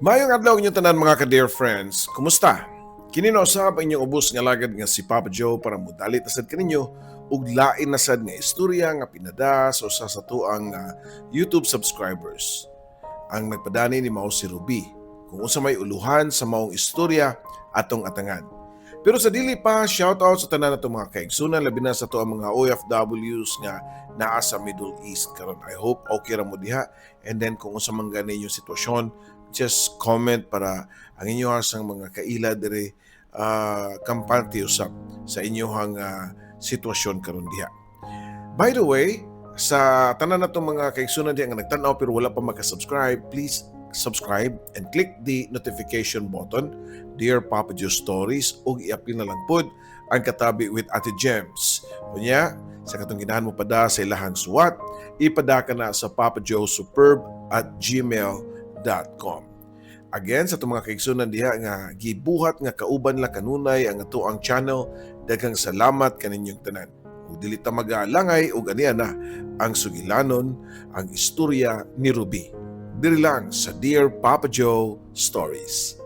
Maayong adlaw inyong tanan, mga ka-dear friends. Kumusta? Kini na usab ang inyong ubos nga alagad nga si Papa Joe para mudalit na sad kaninyo ug lain na sad nga istorya nga pinada sa usa sa atuang YouTube subscribers. Ang nagpadani ni mao si Ruby. Kung unsa may uluhan sa maong istorya, atong atangan. Pero sa dili pa, shout out sa tanan natong mga kaigsunan, labi na sa atoang mga OFWs nga naa sa Middle East karon. I hope okay ra mo diha, and then kung unsa man gani inyong sitwasyon, just comment para ang inyong sang mga kaila dire kampante usab sa inyong sitwasyon karon diha. By the way, sa tanan natong mga kaigsunan diha nga nagtan-aw pero wala pa maka-subscribe, please subscribe and click the notification button, Dear Papa Joe Stories, ug i-apil na lang pod ang Katabi with Ate Gems. Unya, sa katong ginahan mo pada sa ilahang suwat, ipada ka na sa papajoesuperb@gmail.com. Again, sa itong mga kaigsunan diha nga gibuhat nga kauban lang kanunay ang atoang channel, daghang salamat kaninyong tanan. Ug dili ta magalangay, ug aniya na ang sugilanon, ang istorya ni Ruby. Diri lang sa Dear Papa Joe Stories.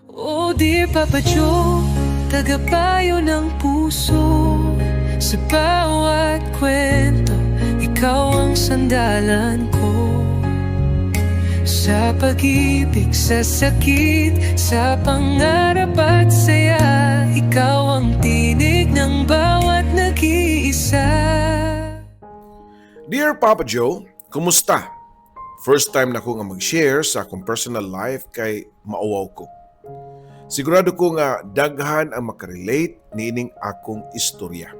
Oh dear Papa Joe, tagapayo ng puso. Sa bawat kwento, ikaw ang sandalan ko. Sa pag-ibig, sa sakit, sa pangarap at saya, ikaw ang tinig ng bawat nag-iisa. Dear Papa Joe, kumusta? First time na ko nga mag-share sa akong personal life kay mauwaw ko. Sigurado ko nga daghan ang makarelate niining akong istorya.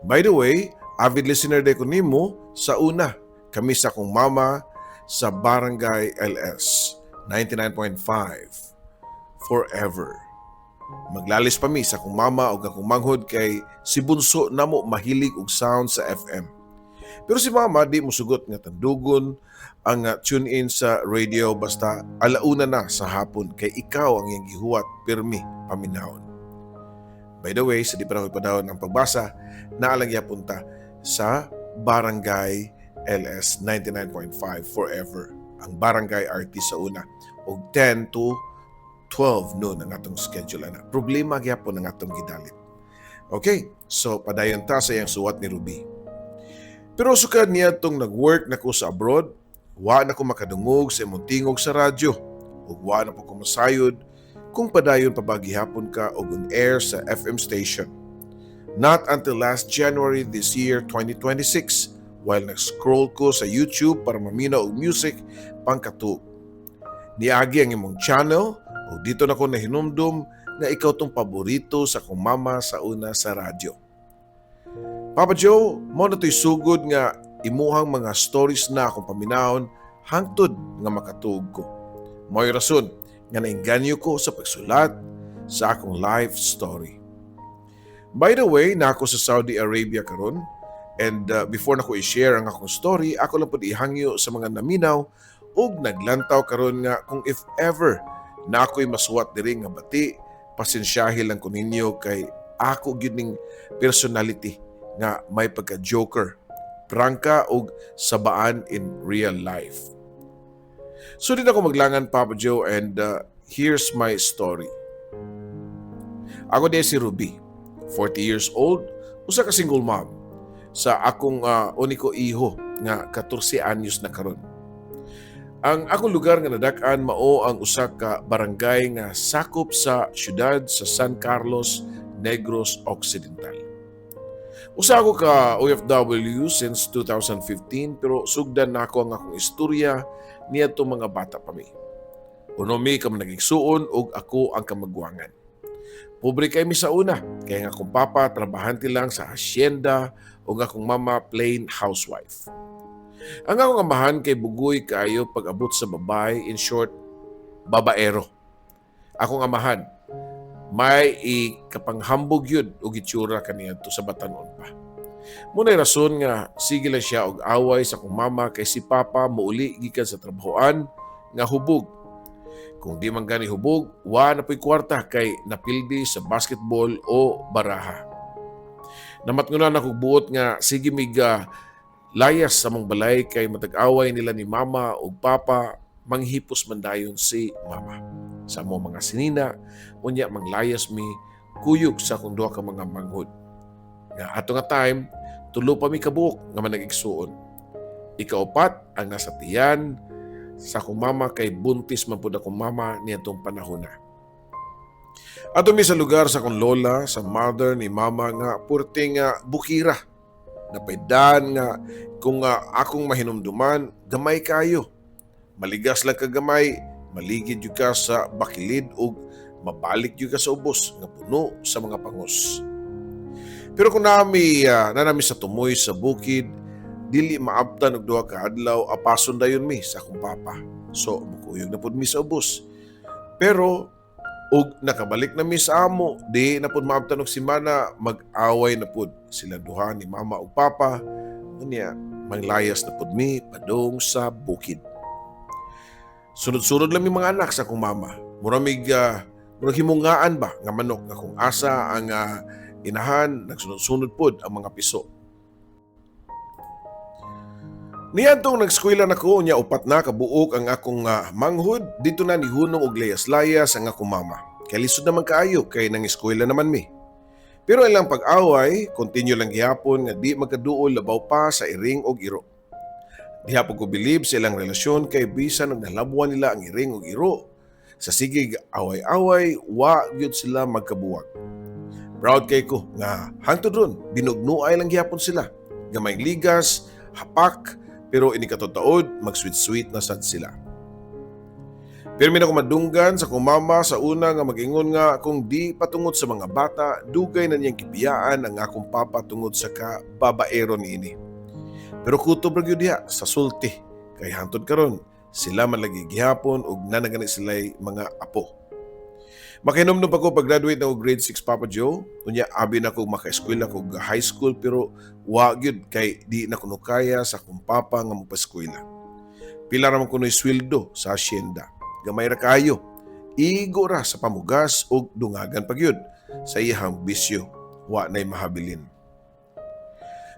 By the way, avid listener diay ko nimo sa una. Kami sa akong mama sa Barangay LS 99.5 forever. Maglalis pa mi sa akong mama ug akong manghod kay si bunso namo mahilig og sound sa FM. Pero si mama di musugot nga tandugon ang tune in sa radio basta alauna na sa hapon kay ikaw ang iyang gihuwat pirmi paminawon. By the way, sa di pa na ko ipadawon ang pagbasa, naa lang gyapon ta sa Barangay LS 99.5 forever. Ang Barangay RT sa una og 10 to 12 noon ang atong schedule ana. Problema gyapon ang atong gidalit. Okay, so padayon ta sa iyang suwat ni Ruby. Pero sukad niya tong nag-work na ko sa abroad, wa na ko makadungog sa imong tingog sa radyo ug wa na po ko masayod kung padayon pa ba gihapon ka og on air sa FM station. Not until last January this year, 2026, while nag-scroll ko sa YouTube para maminaw og music pangkatug. Niagi ang imong channel ug didto na ko nahinumdum nga ikaw tong paborito sa akong mama sa una sa radyo. Papa Joe, mao na to'y sugod nga imuhang mga stories na akong paminahon hangtod nga makatuog ko. Mao'y rason nga nainganyo ko sa pagsulat sa akong life story. By the way, naa ko sa Saudi Arabia karon and before nako i-share ang akong story, ako lang pud ihangyo sa mga naminaw ug naglantaw karon nga kung if ever na ako'y masuwat diri nga bati, pasensyahi lang ko ninyo kay ako gyud ning personality nga may pagka-joker, prangka ug sabaan in real life. So di na ako maglangan, Papa Joe, and here's my story. Ako diay si Ruby, 40 years old, usa ka single mom sa akong uniko iho nga 14 anyos na karon. Ang akong lugar nga nadak-an mao ang usa ka barangay nga sakop sa syudad sa San Carlos, Negros Occidental. Usa ako ka OFW since 2015, pero sugdan nako ang akong istorya niadto mga bata pa mi. Uno mi ka nagigsuon ug ako ang kamagwangan. Pobre kay mi sa una, kay ang akong papa trabahante lang sa hasyenda ug akong mama plain housewife. Ang akong amahan kay bugoy kaayo pag-abot sa babae, in short, babaero. Akong amahan, may ikapanghambog yun og itsura kaniadto sa batanon pa. Mao nay rason nga sige lang siya og away sa akong mama kay si papa muuli gikan sa trabahoan nga hubog. Kung di man gani hubog, wa na po'y kwarta kay napildi sa basketball o baraha. Namatngunan ako buot nga sige miga layas sa mong balay kay matag-away nila ni mama ug papa, Manghipos man dayon si mama sa amo mga sinina, unya manglayas mi kuyog sa akong duha ka mga manghod. Nga ato nga time, tulo pa mi kabuok nga manag-igsuon. Ikaupat ang nasa tiyan sa akong mama kay buntis man pud akong mama niadtong panahon na. Ato mi sa lugar sa akong lola, sa mother ni mama nga purte nga bukira. Napaydan nga kung akong mahinumduman, gamay kayo. Maligas lang ka gamay, maligid jud ka sa bakilid ug mabalik jud ka sa ubos nga puno sa mga pangos. Pero kung nami sa tumoy sa bukid, dili maabtan og 2 ka adlaw, apason dayon mi sa akong papa. So mukuyog na pud mi sa ubos. Pero og nakabalik na mi sa amo, di na pud maabtan og simana, mag-away na pud sila duha ni mama ug papa. Unya manglayas na pud mi padung sa bukid. Sunod-sunod lang mi mga anak sa akong mama. Murag himungaan ba nga manok nga kung asa ang inahan, nagsunod-sunod pod ang mga piso. Niadtong nag-eskwela nako, unya upat na kabuok ang akong manghod, dito na nihunong og layas-layas ang akong mama. Kay lisod naman kaayo kay nang eskwela naman mi. Pero ilang pag-away, continue lang gihapon nga di magkaduol labaw pa sa iring og iro. Diha po ko bilib sa ilang relasyon kay bisan og nalabwan nila ang iring og iro, sa sigig away-away, wa gyud sila magkabuwag. Proud kay ko nga hangtod ron binugnuay lang gihapon sila. Gamay ligas, hapak, pero ini kataod mag-sweet-sweet na sad sila. Pero mi na ko madunggan sa akong mama sa una nga mag-ingon nga kung di patungod sa mga bata, dugay na niyang gibiyaan ang akong papa tungod sa kababaero niini. Pero kutob ra gyud diha sa sulti kay hangtod karon sila man lagi gihapon ug nanagani sila'y mga apo. Makahinumdum pa ko pag-graduate na og grade 6, Papa Joe, unya abi na ko maka-eskwela kog high school pero wa gyud kay di na kuno kaya sa akong papa nga mopa-eskwela. Pila ra man kuno'y sweldo sa asyenda. Gamay ra kaayo. Igo ra sa pamugas ug dungagan pa gyud sa iyang bisyo. Wa na'y mahabilin.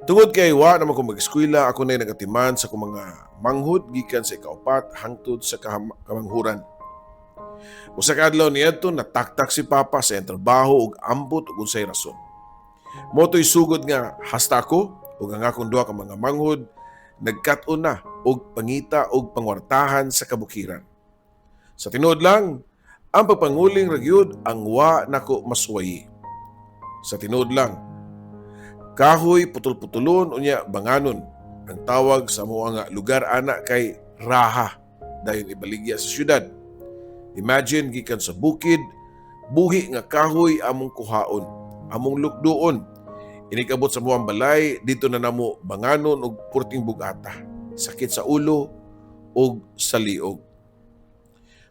Tungod kay wa naman ko mag-eskwela, ako na'y nagatiman sa akong mga manghod gikan sa ikaupat hangtod sa kamanghuran. Usa ka adlaw niadto nataktak si Papa sa iyang trabaho ug ambot og unsay rason. Moto'y sugod nga hasta ako ug ang akong duha ka mga manghod nagkat-on na og pangita og pangwartahan sa kabukiran. Sa tinuod lang, ang pagpanguling ra gyud ang wa nako masuwayi. Sa tinuod lang, kahoy putol-putulon unya banganon. Ang tawag sa amo nga lugar ana kay raha dayon ibaligya sa syudad. Imagine gikan sa bukid, buhi nga kahoy among kuhaon, among lukduon. Inikabot sa muang balay, dito na namo banganon og purting bugata. Sakit sa ulo og sa liog.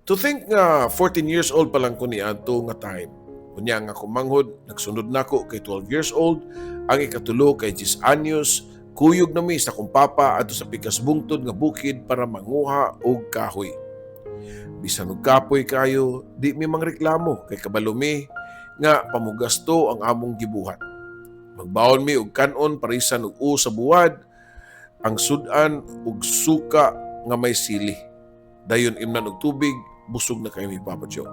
To think nga 14 years old pa lang ko niadto nga time. Unya nga akong manghod, nagsunod nako kay 12 years old, ang ikatulo kay 10 anyos, kuyog na mi sa akong papa adto sa pikas bungtod nga bukid para manguha og kahoy. Bisan og kapoy kayo, di mi mangreklamo kay kabalo mi nga pamugasto ang among gibuhat. Magbaon mi og kanon parisan og u sa buwad, ang sudan og suka nga may sili. Dayon imnan og tubig, busog na kayo mi, Papa Joe.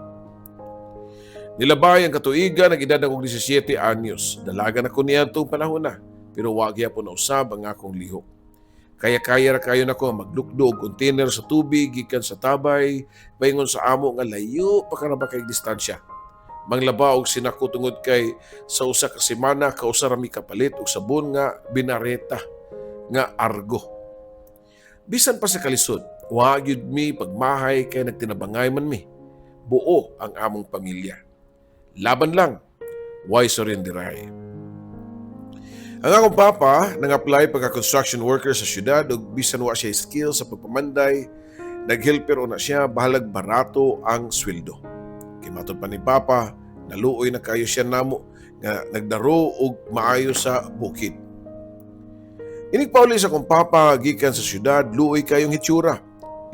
Nilabay ang katuigan, nag-edad akong 17 anyos. Dalaga na ko niadtong panahon na, pero wa gyapon na usab ang akong lihok. Kaya-kaya ra kayo nako maglukdo og container sa tubig gikan sa tabay, paingon sa amo nga layo pa ka kay distansya. Manglaba og sinako tungod kay sa usa ka semana kausa ra mi kapalit og sabon nga binareta nga Argo. Bisan pa sa kalisod, wa gyud mi pagmahay kay nagtinabangay man mi. Buo ang among pamilya. Laban lang, why surrenderay? Ang akong papa nang-apply pagka construction worker sa syudad ug bisan wa siya skill sa pagpamanday, naghelper na siya bahalag barato ang sweldo. Kay matod pa ni papa, naluoy na kayo siya namo nga nagdaro og maayo sa bukid. Inig pauli sa akong papa gikan sa syudad, luoy kayong hitsura.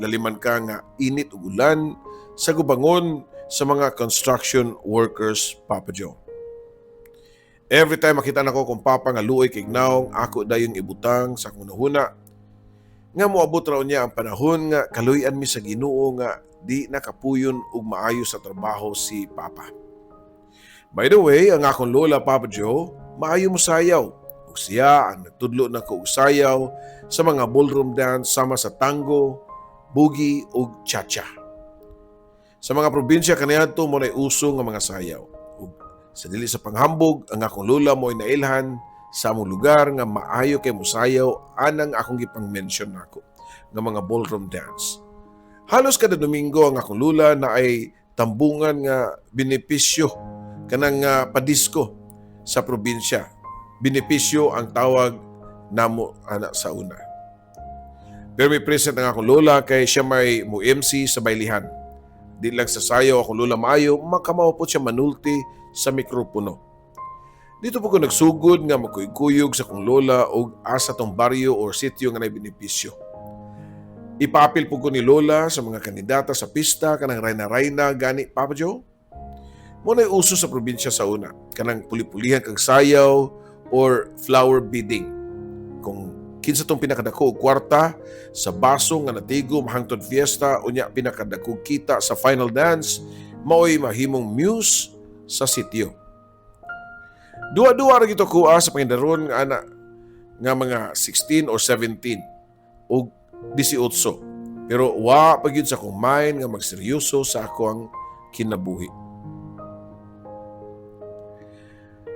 Laliman ka nga init ug ulan sa gubangon sa mga construction workers, Papa Joe. Every time makita nako akong papa nga luoy kay nawong, ako dayong ibutang sa akong nahuna. Nga moabot raw niya ang panahon nga kaluy-an mi sa Ginoo nga di nakapuyon og maayo sa trabaho si Papa. By the way, ang akong lola, Papa Joe, maayo mo sayaw. Ug siya ang nagtudlo nako og sayaw sa mga ballroom dance sama sa tango, boogie ug cha-cha. Sa mga probinsya kaniadto mao nay uso nga mga sayaw. Ug sa dili sa panghambog, ang akong lola mo'y nailhan sa among lugar nga maayo kay mosayaw anang akong gipang-mention nako nga mga ballroom dance. Halos kada Domingo ang akong lola naay tambungan nga benepisyo, kanang padisko sa probinsya. Benepisyo ang tawag namo ana sa una. Pero may present ang akong lola kay siya may mo MC sa baylihan. Di lang sa sayaw akong lola maayo, makamao po siya manulti sa mikropono. Didto po ko nagsugod nga magkuyog-kuyog sa akong lola og asa tong baryo or sityo nga nay benepisyo. Ipapil po ko ni lola sa mga kandidata sa pista, kanang rayna-rayna gani, Papa Joe. Mao na'y uso sa probinsya sa una, kanang puli-pulihan kag sayaw or flower bidding. Kung kinsa tong pinakadako og kwarta sa baso nga natigom hangtod fiesta, unya pinakadako kita sa final dance, maoy mahimong muse sa sityo. Duwa-duwa ra gito kuha sa pangindaron nga ana nga mga 16 or 17 og 18. Pero wa pa gyud sa akong mind nga magseryoso sa ako ang kinabuhi.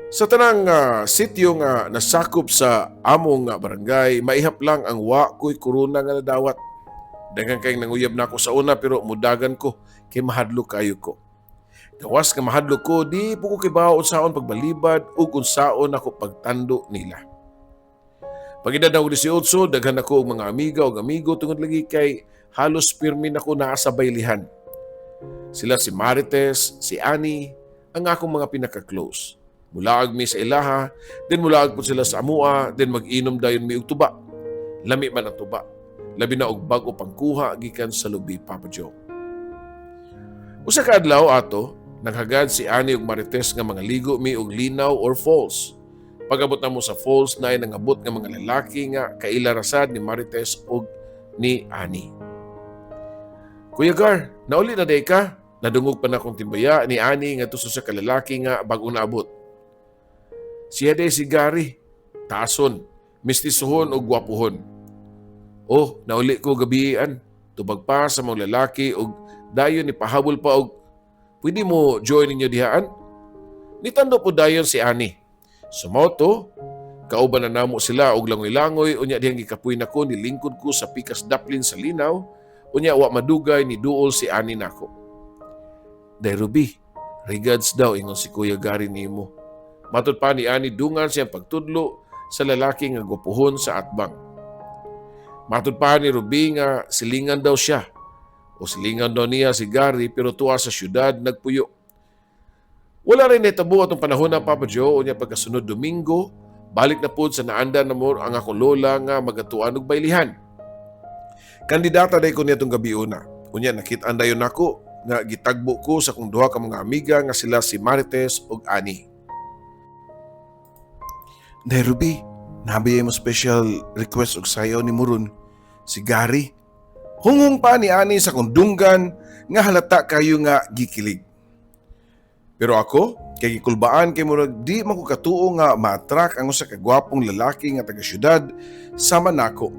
Sa tanang sityo nga nasakop sa among nga barangay, maihap lang ang wa ko'y korona nga nadawat. Daghan kayong nanguyab nako sa una pero mudagan ko kay mahadlok kayo ko. Gawas nga mahadlok ko, di po ko kibaw unsaon pagbalibad ug unsaon ako pagtando nila. Pag-edad nako 18, daghan ako og mga amiga ug amigo tungod lagi kay halos pirmi nako naa sa baylihan. Sila si Marites, si Annie, ang akong mga pinaka-close. Mulaag mi sa ilaha, then mulaag po sila sa amua, then mag-inom dayon mi og tuba. Lami man ang tuba. Labi na og bag-o pangkuha gikan sa lubi, Papa Joe. Usa ka adlaw ato, naghagad si Annie ug Marites nga mga ligo mi og linaw or falls. Pag-abot namo sa falls, naay nangabot nga mga lalaki nga kaila rasad ni Marites ug ni Annie. "Kuya Gar, nauli na day ka?" Nadungog pa na akong timbaya ni Annie ngadto sa kalalaki nga bag-o naabot. Siya day si Gary, taason, mistisuhon ug gwapuhon. "Oh, nauli ko gabian." Tubag pa sa mga lalaki ug dayon ni pahabol pa og "Pwede mo join ninyo dihaan?" Nitando po dayon si Annie. Sumao to, kauban na namo sila og langoy-langoy, unya dihang gikapoy nako ni lingkod ko sa pikas daplin sa linaw, unya wa madugay ni duol si Annie nako. "Day Ruby, regards daw ingon si Kuya Gary nimo." Matod pa ni Annie dungan siyang pagtudlo sa lalaki nga gwapuhon sa atbang. Matod pa ni Ruby nga silingan daw siya o silingan daw niya si Gary pero tuwa sa syudad nagpuyo. Wala rin nahitabo atong panahon na, Papa Joe, unya pagkasunod Domingo, balik na pod sa naanda na mo ang akong lola nga magatuan og baylihan. Kandidata day ko niadtong gabi una. Unya nakit-an dayon nako nga gitagbo ko sa akong duha ka mga amiga nga sila si Marites ug Annie. "Day Ruby, nabiyay mo special request og sayaw ni Murun, si Gary." Hunghong pa ni Annie sa akong dunggan nga halata kayo nga gikilig. Pero ako, kay gikulbaan kay murag di man ko katuo nga ma-attract ang usa ka gwapong lalaki nga taga syudad sama nako.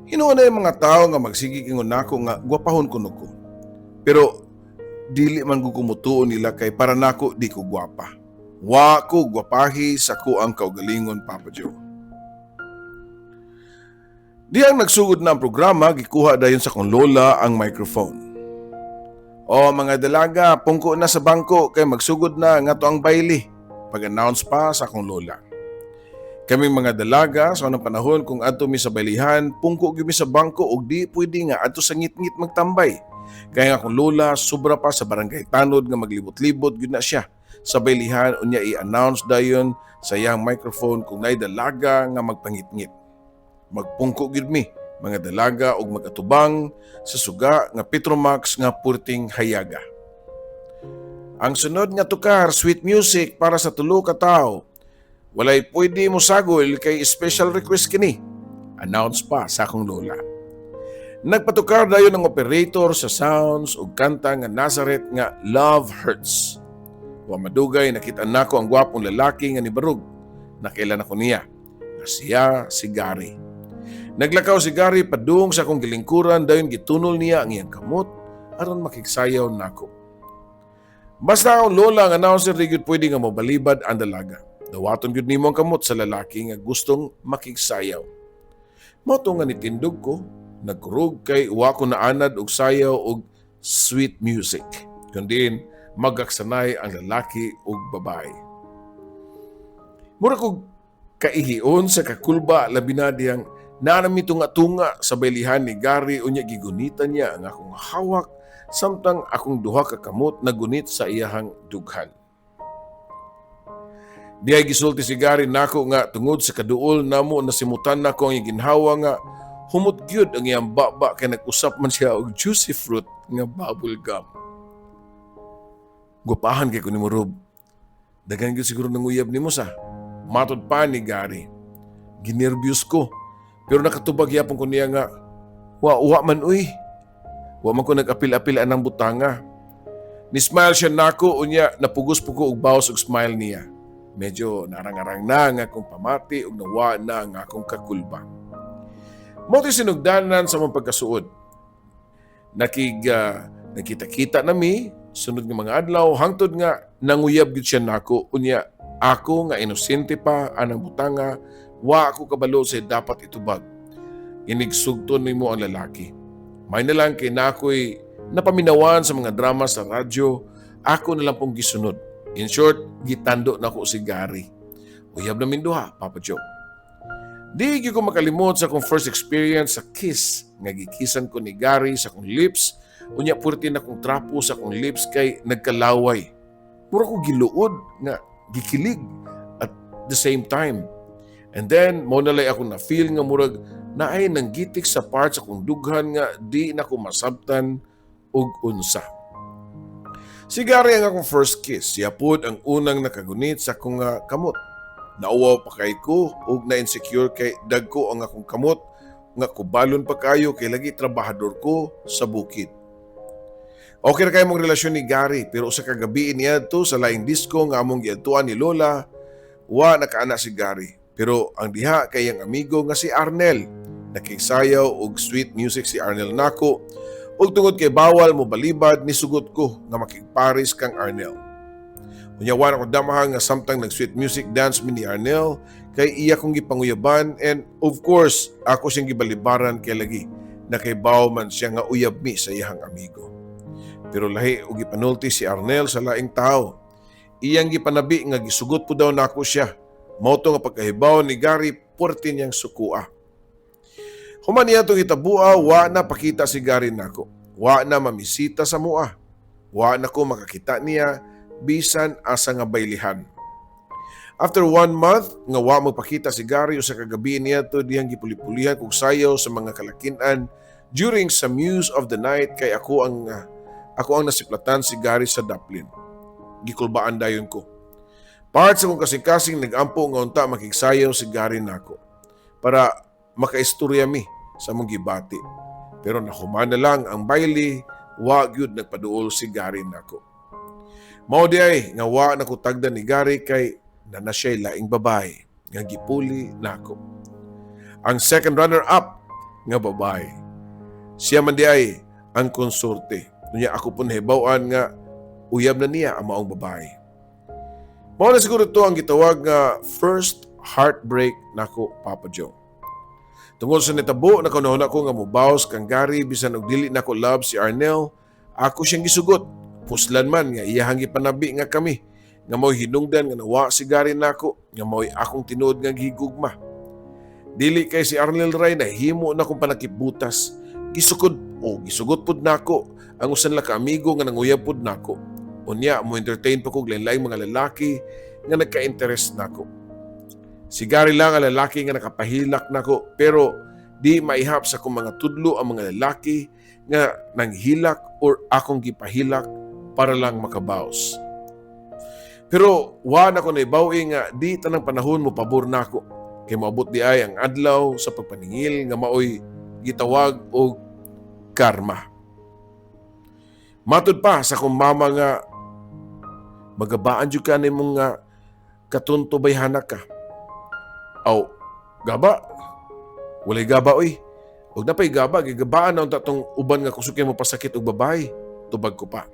Hinuon na yung mga tao nga magsige ingon nako nga gwapahon kuno ko. Pero dili man ko kumutuo nila kay para nako di ko gwapa. Wa ko gwapahi sa ko ang kaugalingon, Papa Joe. Dihang nagsugod na ang programa, gikuha dayon sa kong lola ang microphone. "O mga dalaga, pungko na sa bangko kay magsugod na nga to ang bayle," pag-announce pa sa akong lola. Kaming mga dalaga sa unang panahon kung adto mi sa baylihan, pungko gyud mi sa bangko ug di pwede nga adto sa ngitngit magtambay. Kaya nga akong lola sobra pa sa barangay tanod nga maglibot-libot gyud na siya sa baylihan, unya i-announce dayon sa iyang microphone kung naay dalaga nga magpangitngit. Magpungko gyud mi mga dalaga og magatubang sa suga nga Petromax nga purting hayaga. "Ang sunod nga tukar, sweet music para sa tulo ka tawo. Walay pwede mo sagol kay special request kini." Announce pa sa akong lola. Nagpatukar dayon ang operator sa sounds ug kanta nga Nazareth nga "Love Hurts." Wa madugay, nakita nako ang gwapong lalaki nga nibarog. Nakaila nako niya nga siya si Gary. Naglakaw si Gary padung sa akong gilingkuran, dayon gitunol niya ang iyang kamot aron makigsayaw nako. Basta akong lola ang announcer, di gyud pwede nga mobalibad ang dalaga. Dawaton gyud nimo ang kamot sa lalaki nga gustong makigsayaw. Mao to nga nitindog ko, nagkurog kay wa ko naanad og sayaw og sweet music. Kundiin magaksanay ang lalaki ug babae. Mura kog kaihion sa kakulba, labi na diyang naa na mi tunga-tunga sa baylihan ni Gary, unya gigunitan niya ang akong hawak samtang akong duha ka kamot nagunit sa iyahang dughan. Diay gisulti si Gary nako nga tungod sa kaduol namo, nasimutan nako ang ginhawa nga humot gyud ang iyang baba kay nag-usap man siya og juicy fruit nga bubble gum. "Gwapahan kay ko nimo, Rob. Daghan gyud siguro nanguyab nimo sa." Matod pa ni Gary. Ginerbyos ko. Pero nakatubag yapon ko niya nga, "Wa, wa man uy. Wa man ko nag-apil-apil anang butanga." Ni-smile siya nako, unya napugos po ko og bawas og smile niya. Medyo narang-arang na ang akong pamati ug nawa na ang akong kakulba. Mao to'y sinugdanan sa among pagkasuod. Nagkita-kita nami sunod nga mga adlaw hangtod nga nanguyab gyud siya nako, unya ako nga inosente pa anang butanga, wa ako kabalo sa dapat itubag. Inigsugton nimo ang lalaki. May na lang kay nakoy napaminawan sa mga drama sa radyo, ako na lang pong gisunod. In short, gitando nako si Gary. Uyab namin duha, Papa Joe. Di gyud ko makalimot sa akong first experience sa kiss nga gikisan ko ni Gary sa akong lips, unya purti na akong trapo sa akong lips kay nagkalaway. Mura ko giluod nga gikilig at the same time. And then mao na lay ako na feel nga murag naay nanggitik sa parts akong dughan nga di na ko masabtan og unsa. Si Gary ang akong first kiss. Siya pod ang unang nakagunit sa akong kamot. Nauwaw pa kay ko ug na-insecure kay dagko ang akong kamot nga kubalon pa kayo kay lagi trabahador ko sa bukid. Okay ra kay mong relasyon ni Gary, pero usa ka gabi niadto sa laing disco nga among giadtuan ni Lola, wa nakaana si Gary. Pero ang diha kay ang amigo nga si Arnel. Nakigsayaw og sweet music si Arnel nako ug tungod kay bawal mo balibad, nisugot ko nga makigparis kang Arnel. Unya wa nako damahan nga samtang nag sweet music dance mi ni Arnel kay iya kong gipanguyaban and of course ako siyang gibalibaran kay lagi nakaybaw man siya nga uyab mi sa iyang amigo. Pero lahi og gipanulti si Arnel sa laing tao. Iyang gipanabi nga gisugot po daw nako siya. Mao to nga pagkahibaw ni Gary, puwerte niyang sukua. Human niya itong hitabua, wa na pakita si Gary nako. Wa na mamisita sa mua. Wa na ko makakita niya bisan asa nga baylihan. After one month nga wa magpakita si Gary, usa ka gabi niya to dihang gipuli-pulihan kog sayaw sa mga kalakinan during sa Muse of the Night kay ako ang nasiplatan si Gary sa daplin. Gikulbaan dayon ko. Part sa kong kasing-kasing, nagampo nga unta makigsayaw si Gary nako para makaistorya mi sa among gibati. Pero nahuman na lang ang bayle, wa gyud nagpaduol si Gary nako. Mao di ay nga wa na ko tagda ni Gary kay na siya'y laing babae nga gipuli nako. Ang second runner-up nga babae. Siya man di ay ang konsorte. Unya ako po nahibaw-an nga uyab na niya ang maong babae. Mao na siguro to ang gitawag nga first heartbreak nako, Papa Joe. Tungod sa nitabo, nakahunahuna ko nga mubawas kang Gary bisan og dili nako love si Arnel, ako siyang gisugot. Puslan man nga iyahang gipanabi nga kami nga mao'y hinungdan nga nawa si Gary nako nga mao'y akong tinuod nga gihigugma. Dili kay si Arnel ray nahimo na kong panakipbutas. Gisukod o gisugot pud nako ang usan lang ka amigo nga nanguyab pud nako. Unya mo entertain pa kog lain-laing mga lalaki nga nagka-interest nako. Si Gary lang ang lalaki nga nakapahilak nako, pero di maihap sa akong mga tudlo ang mga lalaki nga nanghilak or akong gipahilak para lang makabaos. Pero wa na ko naibaw nga di tanang panahon mo pabor nako. Kay moabot di ay ang adlaw sa pagpaningil nga maoy gitawag og karma. Matud pa sa akong mama nga magabaan jud ka nimong nga katunto bayhana ka. Aw, gaba. Walay gaba oy. Ug napay gaba, gigabaan na unta tong uban nga kusog mo pasakit og babae. Tubag ko pa.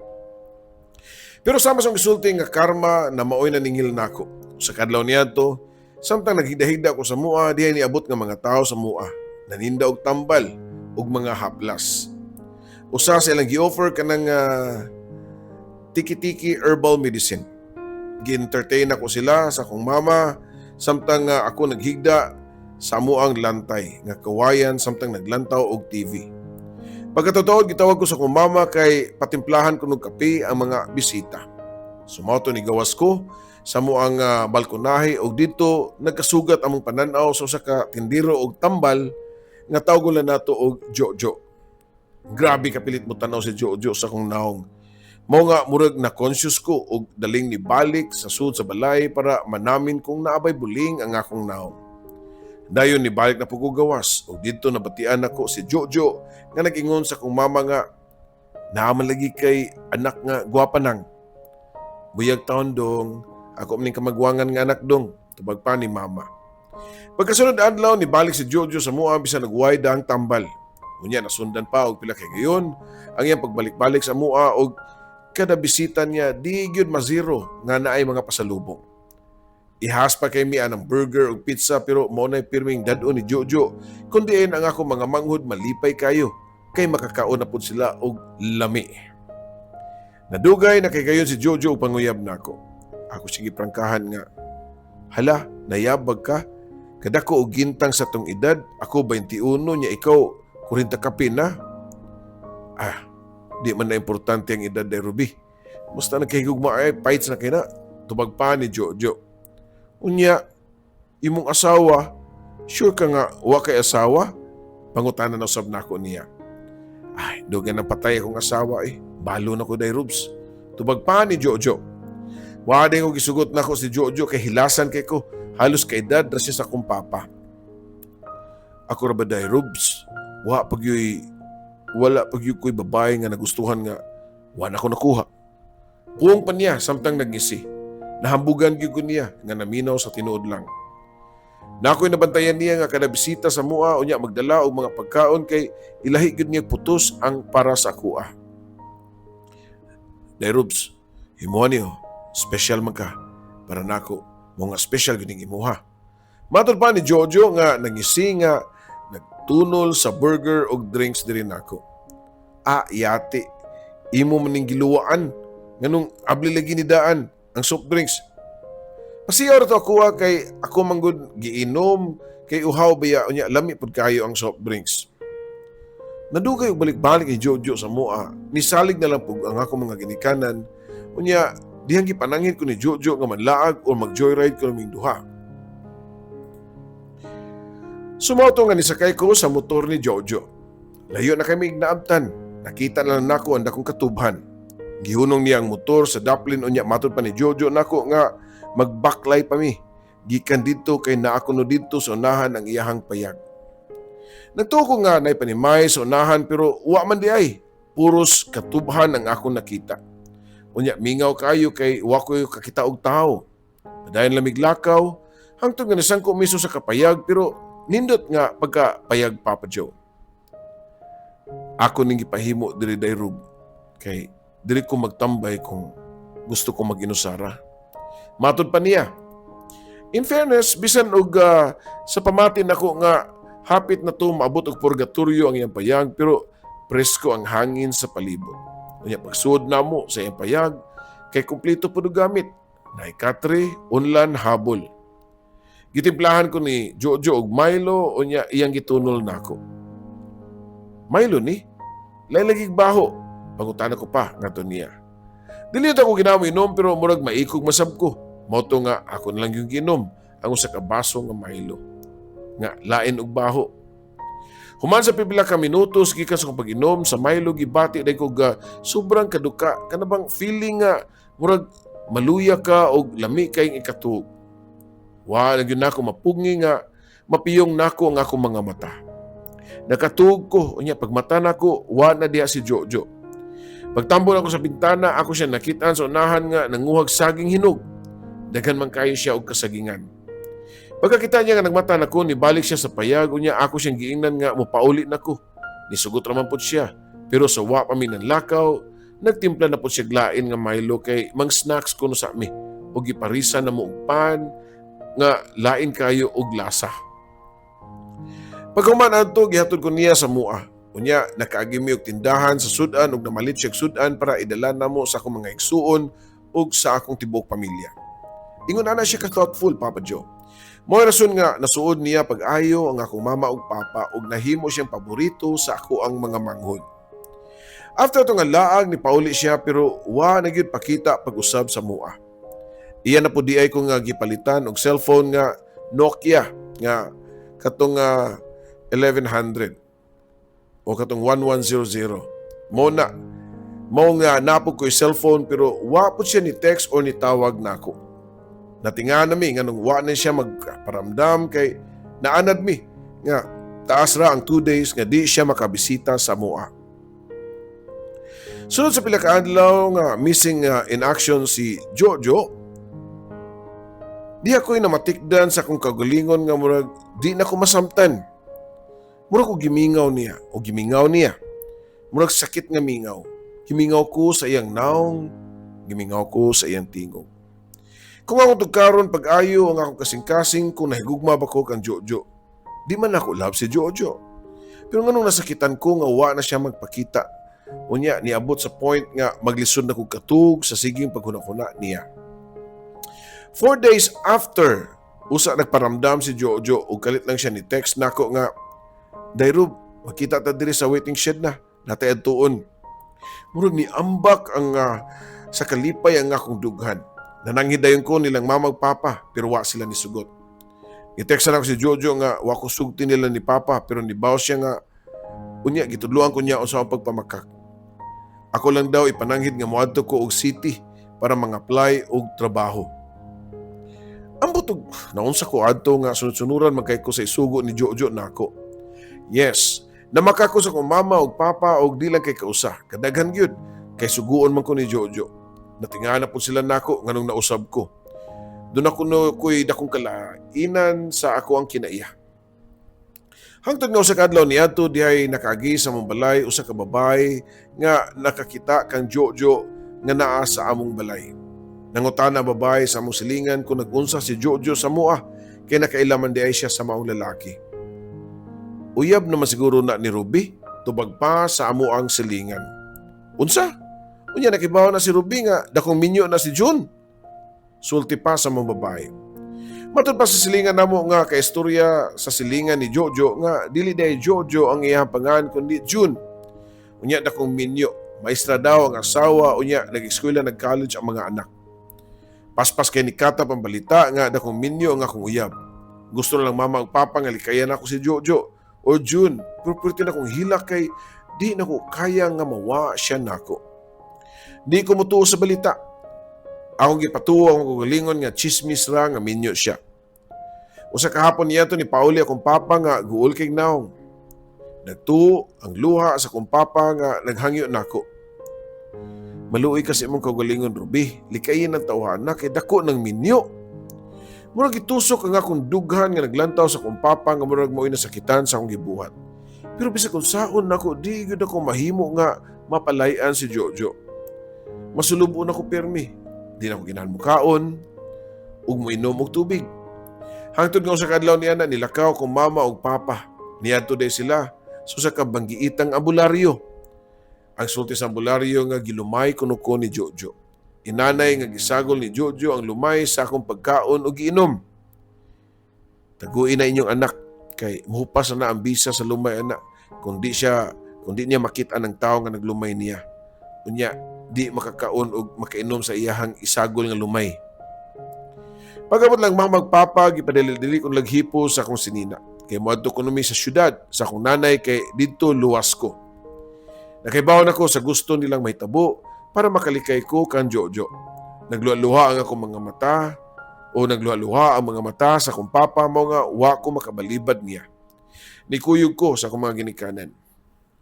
Pero sama sa gisulti nga karma na maoy naningil nako. Sa kadlaw niadto, samtang naghigda-higda ko sa mua, dihay niabot nga mga tao sa mua. Naninda og tambal ug mga haplas. Usa sa ilang gi-offer kanang tiki-tiki herbal medicine. Gi-entertain ako sila sa akong mama samtang ako naghigda sa amuang lantay nga kawayan samtang naglantaw og TV. Pagkatotoo, gitawag ko sa akong mama kay patimplahan ko og kape ang mga bisita. So mao to, nigawas ko sa amuang balkonahe og dito nagkasugat among pananaw sa usa ka tindero og tambal nga tawgon lang nato og Jojo. Grabe kapilit mo tanaw si Jojo sa akong naong. Mao nga murag na conscious ko og daling ni balik sa sud sa balay para manamin kung naabay buling ang akong naong. Dayon ni balik na pud ko gawas og didto nabatian nako si Jojo nga nag-ingon sa akong mama nga naa man lagi kay anak nga gwapa nang. "Buyag taon dong, ako maning kamagwangan nga anak dong," tubag pa ni mama. Pagkasunod adlaw, ni balik si Jojo sa mua bisan nagway ang tambal. Unya nasundan pa og pila kay gayon ang iyang pagbalik-balik sa mua og kada bisita niya di gyud mazero nga naay mga pasalubong. Ihas pa kay mi ang burger ug pizza, pero mao nay pirming dad-on ni Jojo kun diin ang ako mga manghod malipay kayo kay makakaon na pud sila og lami. Nadugay na kay gayon si Jojo og panguyab nako. Ako sige prangkahan nga, "Hala, nayabag ka? Kadako og gintang sa tong edad, ako 21 nya ikaw 40 kapin na." "Ah, di man na importante ang edad day, Ruby. Basta nagkahigugma ay fights na kina," tubag pa ni Jojo. "Unya, imong asawa, sure ka nga wa kay asawa?" Pangutana na usab nako niya. "Ay, dugay nang patay akong asawa eh. Balo na ko day, Rubs," tubag pa ni Jojo. Wa ko gisugot nako si Jojo kay hilasan kay ko. Halos kaedad ra siya sa akong papa. "Ako ra ba day, Rubs? Wala pag ko'y babae nga nagustuhan nga wa na ko nakuha," puong pa niya samtang nagngisi. Nahambugan gyud ko niya nga naminaw sa tinuod lang. Nako'y nabantayan niya nga kada bisita sa mua unya magdala og mga pagkaon kay ilahi gyud niya putos ang para sa akoa. "Day Rubs, himuha niyo, special man ka. Para nako, mo nga special gyud ning imuha," matod pa ni Jojo nga nangisi nga nagtunol sa burger og drinks diri nako. "Ah, yati. Imo man ning giluwaan. Nganong abli lagi ni daan ang soft drinks? Pasiyaw ra to ako ah, kay ako manggod giinom kay uhaw baya unya lami pud kayo ang soft drinks." Nadugay og balik-balik ni Jojo sa mua. Nisalig na lang pug ang ako mga ginikanan. Unya dihang gipanangin ko ni Jojo nga manlaag o mag-joyride ko naming duha. So mao to nga nisakay ko sa motor ni Jojo. Layo na kami naabtan. Nakita na lang nako ang dakong katubhan. Gihunong niya ang motor sa daplin unya matod pa ni Jojo nako nga magbaklay pa mi gikan didto kay naa kuno didto sa unahan ang iyahang payag. Nagtuo ko nga nay panimay sa unahan pero wa man di ay. Puros katubhan ang akong nakita. Unya mingaw kayo kay wa ko kakita og tawo. Padayon lamig lakaw hangtod nga nisangko miso sa kapayag, pero nindot nga pagka payag, Papa Joe. "Ako ning gipahimo diri day, Rub, kay diri ko magtambay kung gusto ko mag-inusara," matod pa niya. In fairness, bisan og sa pamati nako nga hapit na to maabot og purgatorio ang iyang payag, pero presko ang hangin sa palibot. Unya pagsuod namo sa iyang payag kay kumpleto pud og gamit. Naay katre, unlan, habol. Gitimplahan ko ni Jojo og Milo unya iyang gitunol nako. "Milo ni? Lain lagi baho?" pangutana ko pa ngadto niya. "Dili ako ginamo inom pero murag maikog masab ko. Mao to nga ako na lang yung ginom ang usa ka baso nga Milo nga lain og baho." Human sa pipila ka minutos gikan sa akong pag-inom sa Milo, gibati day ko ga sobrang kaduka, kana bang feeling nga murag maluya ka og lami kayong ikatuog. Wa na gyud nako mapugngi nga Mapiyong nako ang akong mga mata. Nakatuog ko, unya pagmata nako, wa na diha si Jojo. Pagtambo nako sa bintana, ako siya nakitaan sa unahan nga nanguhag saging hinog. Daghan man kayo siya og kasagingan. Pagkakita niya nga nagmata nako, nibalik siya sa payag, unya ako siyang giingnan nga mopauli nako. Nisugot raman pud siya. Pero sa wa pa mi nanlakaw, nagtimpla na pud siya lain nga Milo kay mang snacks kuno sa mi. Og giparisa na mo og pan nga lain kayo og lasa. Paghuman adto, gihatod ko niya sa mua. Unya, nakaagi mi og tindahan sa sudan ug namalit siya og sudan para idala namo sa akong mga igsuon ug sa akong tibuok pamilya. Ingon ana siya ka thoughtful, Papa Joe. Mao rason nga nasuod niya pag-ayo ang akong mama ug papa ug nahimo siyang paborito sa ako ang mga manghod. After ato nga laag, ni pauli siya pero wa na gyud pakita pag-usab sa mua. Iya na po diay ko nga gipalitan og cellphone nga Nokia nga katong 1100 o katong 1100. Mo na mao nga napog ko'y cellphone pero wa po siya ni text or ni tawag nako. Natinga na mi nganong wa na siya magparamdam kay naanad mi nga taas ra ang 2 days nga di siya makabisita sa mua. Sunod sa pila ka adlaw nga missing in action si Jojo, di ako'y namatikdan sa akong kagalingon nga murag di na ko masamtan. Murag ko gimingaw niya o gimingaw niya. Murag sakit nga mingaw. Gimingaw ko sa iyang naong, gimingaw ko sa iyang tingog. Kung akong tugkaron pag-ayo ang akong kasing-kasing kung nahigugma ba ko kang Jojo. Di man ako love si Jojo. Pero nganong nasakitan ko nga wa na siya magpakita. Unya, niabot sa point nga maglisod na kog katug sa siging paghuna-huna niya. 4 days after, usa nagparamdam si Jojo ug kalit lang siya ni text nako nga, "Dayrob, makita ta diri sa waiting shed na, natay adtuon." Murag ni ambak ang sa kalipay ang akong dughan. Nananghid dayon ko nilang mama ug papa pero wa sila ni sugot. I-text na ako si Jojo nga wa ko sugti nila ni papa pero nibaw siya nga unya gitudloan ko niya unsa ang pagpamakak. Ako lang daw ipananghid nga moadto ko og city para mga-apply og trabaho. Ambot og naunsa ko adto nga sunod-sunuran man kay ko sa isugo ni Jojo nako. Yes, namaka ko sa akong mama ug papa og di lang kay kausa. Kadaghan gyud kay suguon man ko ni Jojo. Natinga na po sila nako nganong nausab ko. Doon ako no ko'y dakong kalainan sa ako ang kinaiya. Hangtod nga usa ka adlaw niadto dihay nakaagi sa among balay usa ka babae nga nakakita kang Jojo nga naa sa among balay. Nangutana ang babae sa among silingan kung nag-unsa si Jojo sa mua kay nakailaman diay siya sa maong lalaki. "Uyab naman siguro na ni Ruby," tubag pa sa amo ang silingan. "Unsa? Unya nakibaw na si Ruby nga dakong minyo na si June?" sulti pa sa mga babae. Matod pa sa silingan namo nga kaistorya sa silingan ni Jojo nga dili diay Jojo ang iyang pangan kundi June. Unya dakong minyo, maestra daw ang asawa, unya nag-eskwela, nag-college ang mga anak. Paspas kay ni Katap ang balita nga dakong minyo ang akong uyab. Gusto na lang mama ug papa nga likayan ako si Jojo o June, pero pwerte na kong hilak kay di na ko kaya nga mawa siya nako. Di ko mutuo sa balita. Akong gipatuo ang kagalingon nga chismis ra nga minyo siya. Usa ka hapon niya to ni pauli akong papa nga guol kay naong. Nagtuo ang luha sa akong papa nga naghangyo nako. "Maluoy kasi imong kaugalingon, Ruby. Likayin ang tawhana kay dako ng minyo." Murag gitusok ang akong dughan nga naglantaw sa akong papa nga murag mo'y nasakitan sa akong gibuhat. Pero bisag kung saon nako, di gyud ako mahimo nga mapalayan si Jojo. Masulubon ako permi. Di na ako ginahan mukaon ug moinom og tubig. Hangtod nga usa ka adlaw niya na nilakaw kong mama ug papa. Niadto day sila sa usa ka banggiitang ambularyo. Ang sulti sa ambularyo nga gilumay kuno ko ni Jojo. Inanay nga gisagol ni Jojo ang lumay sa akong pagkaon ug giinom. "Taguin na inyong anak kay muhupas na na ang bisa sa lumay ana kung di niya makita ng tao nga naglumay niya. Unya di makakaon og makainom sa iyahang isagol nga lumay." Pagabot lang mama ug papa, gipadali-dali kong laghipo sa akong sinina. Kay moadto ko numi sa syudad sa akong nanay kay didto luwas ko. Nakaibaw na ko sa gusto nilang mahitabo para makalikay ko kan Jojo. Nagluha-luha ang akong mga mata. O nagluha-luha ang mga mata sa akong papa mao nga wa ko makabalibad niya. Nikuyog ko sa akong mga ginikanan.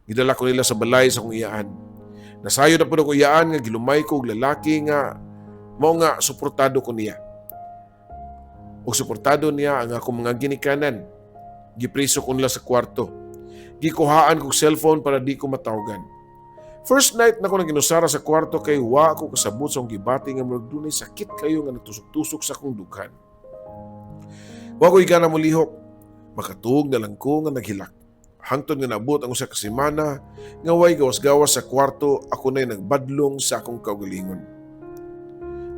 Gidala ko nila sa balay sa akong iyaan. Nasayod na pud akong iyaan nga gilumay ko og lalaki nga mao nga suportado ko niya. Og suportado niya ang akong mga ginikanan. Gipriso ko nila sa kwarto. Gikuhaan kog cellphone para di ko matawagan. First night na ko nang ginusara sa kwarto kay wa ko kasabot sa akong gibati nga murag dunay sakit kayo nga nagtusok-tusok sa akong dughan. Wa ko'y gana molihok. Makatuog na lang ko nga naghilak. Hangtod nga naabot ang usa ka semana nga way gawas-gawas sa kwarto, ako na'y nagbadlong sa akong kaugalingon.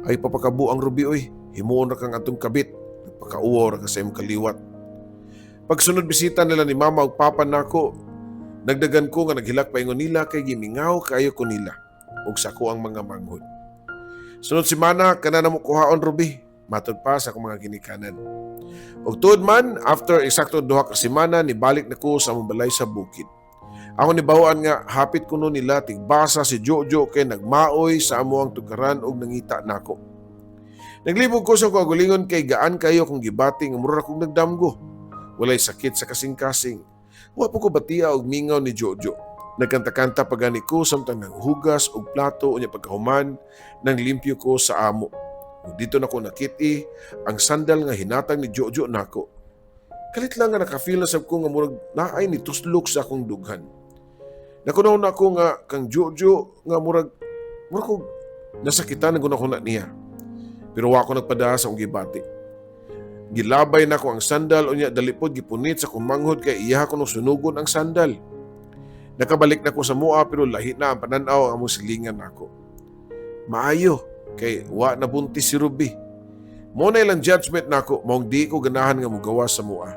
"Ay papakabuang, Ruby, oy, himuon ra kang atong kabit, nagpakauwaw ra ka sa imong kaliwat." Pagsunod bisita nila ni mama ug papa nako, nagdagan ko nga naghilak paingon nila kay gimingaw kaayo ko nila ug sa akoang mga manghod. "Sunod semana kana namo kuhaon, Ruby," matod pa sa akong mga ginikanan. Ug tuod man, after eksakto 2 ka semana, nibalik na ko sa among balay sa bukid. Ako nibawaan nga hapit kuno nila tigbasa si Jojo kay nagmaoy sa amoang tugaran og nangita nako. Naglibog ko sa kaugalingon kay gaan kayo kung gibati nga mura kong nagdamgo. Walay sakit sa kasing-kasing. Wa po ko batia og mingaw ni Jojo. Nagkanta-kanta pa gani ko samtang nanghugas og plato, unya pagkahuman nang limpyo ko sa amo. Ug didto nako nakit-i ang sandal nga hinatag ni Jojo nako. Kalit lang nga naka-feel na sab ko nga murag naay ni tuslok sa akong dughan. Nakunaw na ako nga kang Jojo nga murag ko nasakitan ang gunahuna niya. Pero wa ko nagpada sa akong gibati. Gilabay nako ang sandal, unya dali pod gipunit sa akong manghod kay iya ko nung sunugon ang sandal. Nakabalik na ko sa mua pero lahi na ang pananaw ang among silingan nako. Maayo kay wa na buntis si Ruby. Mo na ilang judgment nako, maong di ko ganahan nga mugawas sa mua.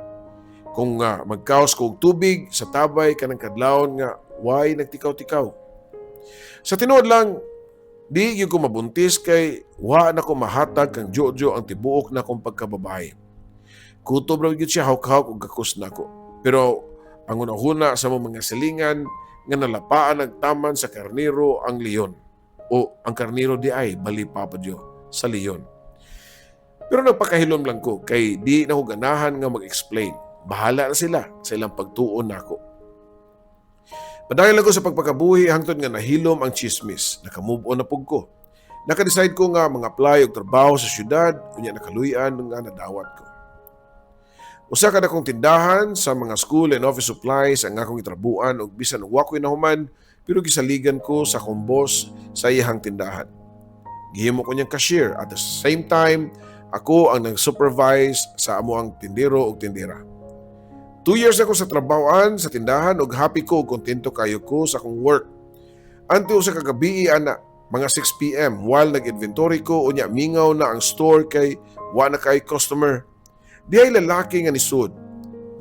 Kung nga magkaos ko og tubig sa tabay kanang kadlawon nga way nagtikaw-tikaw. Sa tinuod lang, di gyud ko mabuntis kay wa na ko mahatag kang Jojo ang tibuok na akong pagkababae. Kutob ra gyud siya hawk-hawk og gakos nako. Pero ang unahuna sa mga silingan nga nalapaan nagtaman sa karnero ang leon. O ang karnero di ay bali, Papa Dio, sa leon. Pero nagpakahilom lang ko kay di na ko ganahan nga mag-explain. Bahala na sila sa ilang pagtuon nako. Padayon lang ko sa pagpakabuhi hangtod nga nahilom ang chismis. Naka-move on na pug ko. Naka-decide ko nga mga apply og trabaho sa syudad, unya nakaluyan nga nadawat ko. Usa ka dakong tindahan sa mga school and office supplies ang akong gitrabuan ug bisan wa ko'y nahuman pero gisaligan ko sa akong boss sa iyahang tindahan. Gihimo ko niyang cashier, at the same time ako ang nag-supervise sa amoang tindero ug tindera. 2 years ako sa trabahoan sa tindahan ug happy ko ug kontento kayo ko sa akong work. Until sa kagabi ana, mga 6 PM, while nag-inventory ko unya mingaw na ang store kay wa na kay customer. Di ay lalaki nga nisud.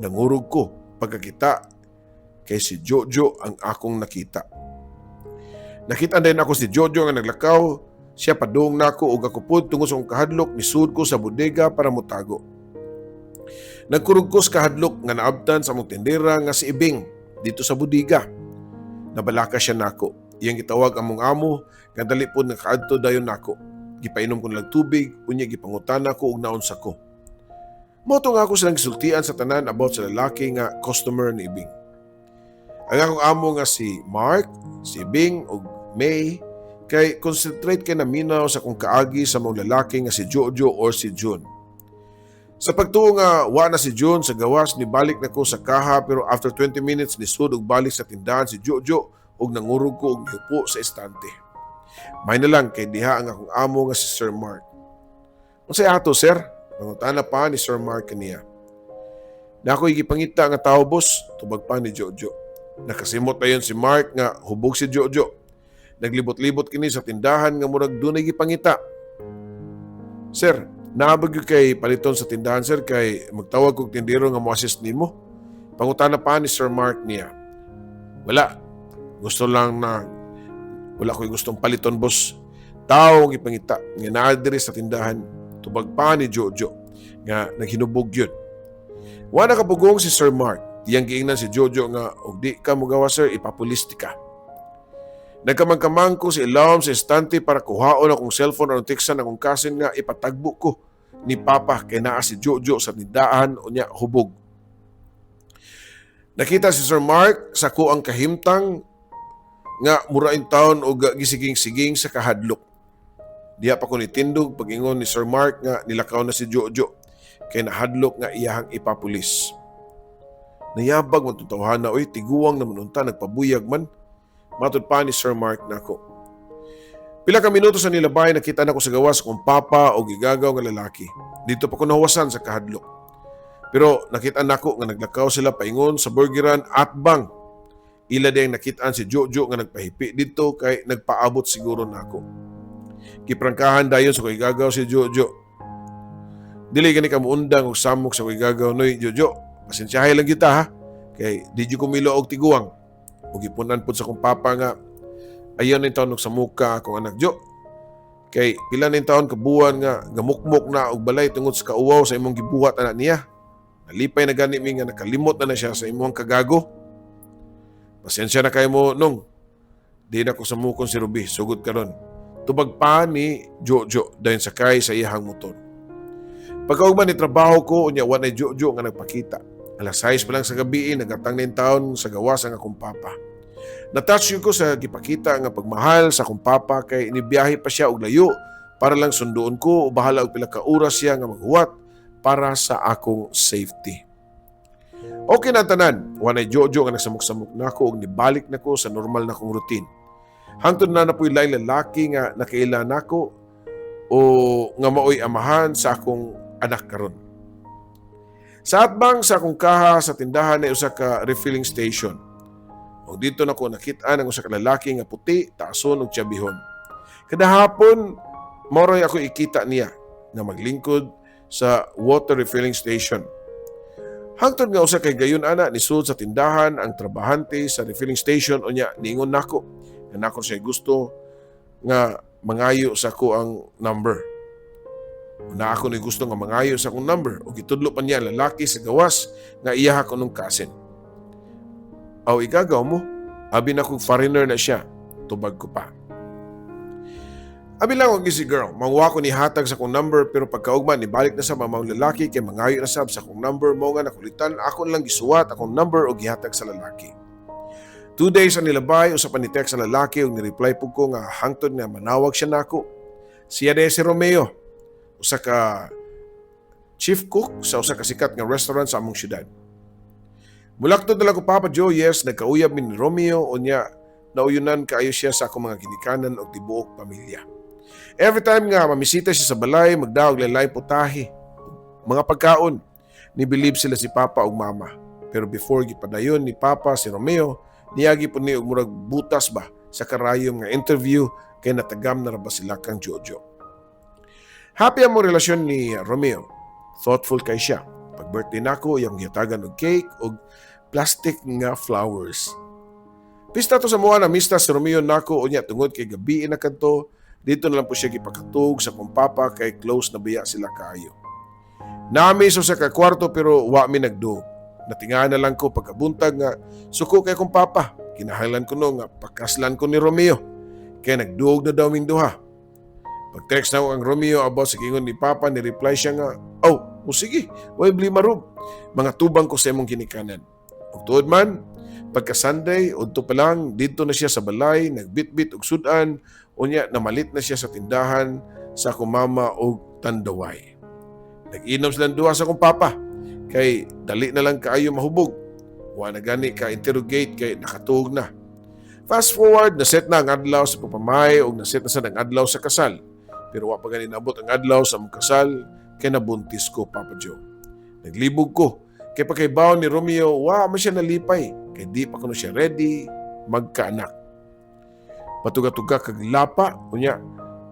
Nangurog ko pagkakita kay si Jojo ang akong nakita. Nakita din ako si Jojo nga naglakaw siya padung nako ug ako pud tungod sa akong kahadlok nisud ko sa bodega para motago. Nagkurog ko sa kahadlok nga naabtan sa among tindera nga si Ibing dito sa bodega. Nabalaka siya nako. Iyang gitawag among amo nga dali pod nga kaadto dayon nako. Gipainom ko nilang tubig, unya gipangutana ko og naunsa ko. Mao to nga ako silang gisultian sa tanan about sa lalaki nga customer ni Ibing. Ang akong amo nga si Mark, si Ibing ug May kay concentrate kay naminaw sa kung kaagi sa mga lalaki nga si Jojo or si June. Sa pagtuo nga wa na si June sa gawas, nibalik na ko sa kaha, pero after 20 minutes nisud og balik sa tindahan si Jojo ug nangurog ko og nihupo sa estante. May na lang kay diha ang akong amo nga si Sir Mark. "Unsay ato, sir?" Nangutana pa ni Sir Mark kaniya. "Na ako'y gipangita nga tao, boss," tubag pa ni Jojo. Nakasimot na yun si Mark nga hubog si Jojo. Naglibot-libot kini sa tindahan nga murag dunay gipangita. "Sir, naa ba gyud kay paliton sa tindahan, sir, kay magtawag kog tindero nga mo-assist nimo?" Pangutana pa ni Sir Mark niya. "Wala. Gusto lang na wala ko'y gustong paliton, boss. Tao ang ipangita nga naa diri sa tindahan," tubag pa ni Jojo nga naghinubog yun. Wa nakapugong si Sir Mark. Iyang giingnan si Jojo nga og di ka mugawa, sir, ipapulis ka. Nagkamangkamang ko sa ilawom sa estante para kuhaon akong cellphone aron teksan akong cousin nga ipatagbo ko. ni Papa kay naa si Jojo sa tindahan, unya hubog. Nakita si Sir Mark sa akoang kahimtang nga mura intawon og gisiging-siging sa kahadlok. Diha pa ko nitindog pag-ingon ni Sir Mark nga nilakaw na si Jojo kay nahadlok nga iyahang ipapulis. "Nayabag man tong tawhana oy, tiguang naman unta, nagpabuyag man," matud pa ni Sir Mark nako. Pila ka minuto sa nilabay, nakita nako sa gawas akong papa og igagaw nga lalaki. Didto pa ko nahuwasan sa kahadlok. Pero nakita nako nga naglakaw sila paingon sa burgeran atbang. Ila diyang nakitaan si Jojo nga nagpahipi didto kay nagpaabot siguro nako. Giprangkahan dayon sa igagaw si Jojo. "Dili gani ka muundang og samok sa igagaw noy, Jojo. Pasensyahay lang kita ha. Kay di jud ko milo og tiguang." Ug gipunan pud sa akong papa nga ayaw na taon og samuka akong anak Jo. Kay pila na taon ka buwan nga gamukmok na og balay tungod sa kauwaw sa imong gibuhat ana niya. Nalipay na gani mi nga nakalimot na na siya sa imong kagago. "Pasensya na kayo mo nung. Di na ko samukon si Ruby, sugod karon," tubag pa ni Jojo dayon sakay sa iyahang motor. Pagkaugma nitrabaho ko, unya wa na Jojo nga nagpakita. Alas 6 pa lang sa gabi, nagatang na taon sa gawas ang akong papa. Na-touch ko sa gipakita nga pagmahal sa akong papa kay inibiyahe pa siya og layo para lang sunduon ko o bahala og pila ka oras siya nga maghuwat para sa akong safety. Okay na tanan, wa nay Jojo nga nagsamok-samok nako ug nibalik nako sa normal na kong routine. Hangtod na napoy laing lalaki nga nakaila nako o nga maoy amahan sa akong anak karon. Sa atbang sa akong kaha sa tindahan ay usa ka refilling station. Ug didto nako nakit-an ang usa ka lalaki nga puti, taason ug tiyabihon. Kada hapon mao ray ako ikita niya nga maglingkod sa water refilling station. Hangtod nga usa kay gayon ana nisud sa tindahan ang trabahante sa refilling station, unya niingon nako nga nako siya gusto nga mangayo sa akoang number. Na ako ni gusto nga mangayo sa akong number ug gitudlo pa niya ang lalaki sa gawas nga iyaha kunong cousin. "Aw, igagaw mo. Abi na kong foreigner na siya," tubag ko pa. Abi lang og easy girl. Mangwa ko ni hatag sa akong number, pero pagkaugma nibalik na sa mamang lalaki kay mangayo na sab sa akong number, mo nga nakulitan ako lang gisuwat akong number og gihatag sa lalaki. 2 days ang nilabay, usa pa ni text ang lalaki ug ni-reply pud ko nga hangtod nga manawag siya nako. Siya diay si Romeo, usa ka chief cook sa usa ka sikat nga restaurant sa among syudad. Mulaktod na lang ko, Papa Joe, yes, nagkauyab mi ni Romeo, unya nauyunan kaayo siya sa akong mga ginikanan og tibuok pamilya. Every time nga mamisita siya sa balay, magdaog lalay putahe, mga pagkaon. Nibilib sila si Papa ug Mama. Pero before gipadayon ni Papa si Romeo, niagi po ni og murag butas ba sa karayom nga interview kay natagam na ra ba sila kang Jojo. Happy ang mo relasyon ni Romeo. Thoughtful kay siya. Pag birthday nako, iyang gihatagan og cake og plastic nga flowers. Pista to sa mua na mista si Romeo nako, unya tungod kay gabi na kadto, didto na lang po siya gipakatug sa akong papa kay close na biya sila kaayo. Nami sa usa ka kwarto pero wa mi nagduog. Natingahan na lang ko pagkabuntag nga suko kay akong papa. Kinahanglan ko no nga pakaslan ko ni Romeo. Kay nagduog na daw ming duha. Pag-text na ko ang Romeo about sa giingon ni Papa, ni reply siya nga, "Oh, o sige, way blima Rob. Mga tubang ko sa imong ginikanan." Ug tuod man, pagka Sunday, udto pa lang, didto na siya sa balay, nagbitbit og sudan, unya namalit na siya sa tindahan sa akong mama og tandaway. Nag-inom silang duha sa akong papa, kay dali na lang kaayo mahubog. Wa na gani ka interrogate kay nakatuog na. Fast forward, naset na ang adlaw sa pagpamahay ug naset na sa ang adlaw sa kasal. Pero wa pa gani naabot ang adlaw sa among kasal kay nabuntis ko, Papa Joe. Naglibog ko kay pagkaibaw ni Romeo, wa man siya nalipay kay di pa kuno siya ready magkaanak. Patuga-tuga kag lapa, unya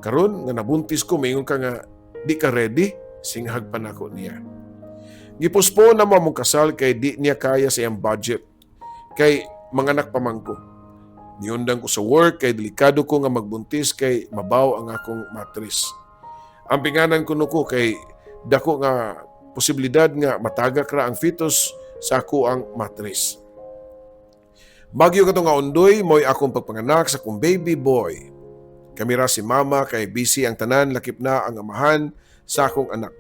karon nga nabuntis ko maingon ka nga di ka ready, singhag pa nako niya. Gipospone na mo among kasal kay di niya kaya sa iyang budget. Kay manganak pa man ko. Niundang ko sa work kay delikado ko nga magbuntis kay mabaw ang akong matris. Ang pinganan ko ko kay dako nga posibilidad nga matagak ra ang fetus sa ako ang matris. Bagyo kato nga undoy mo'y akong pagpanganak sa akong baby boy. Kami ra si Mama kay busy ang tanan, lakip na ang amahan sa akong anak.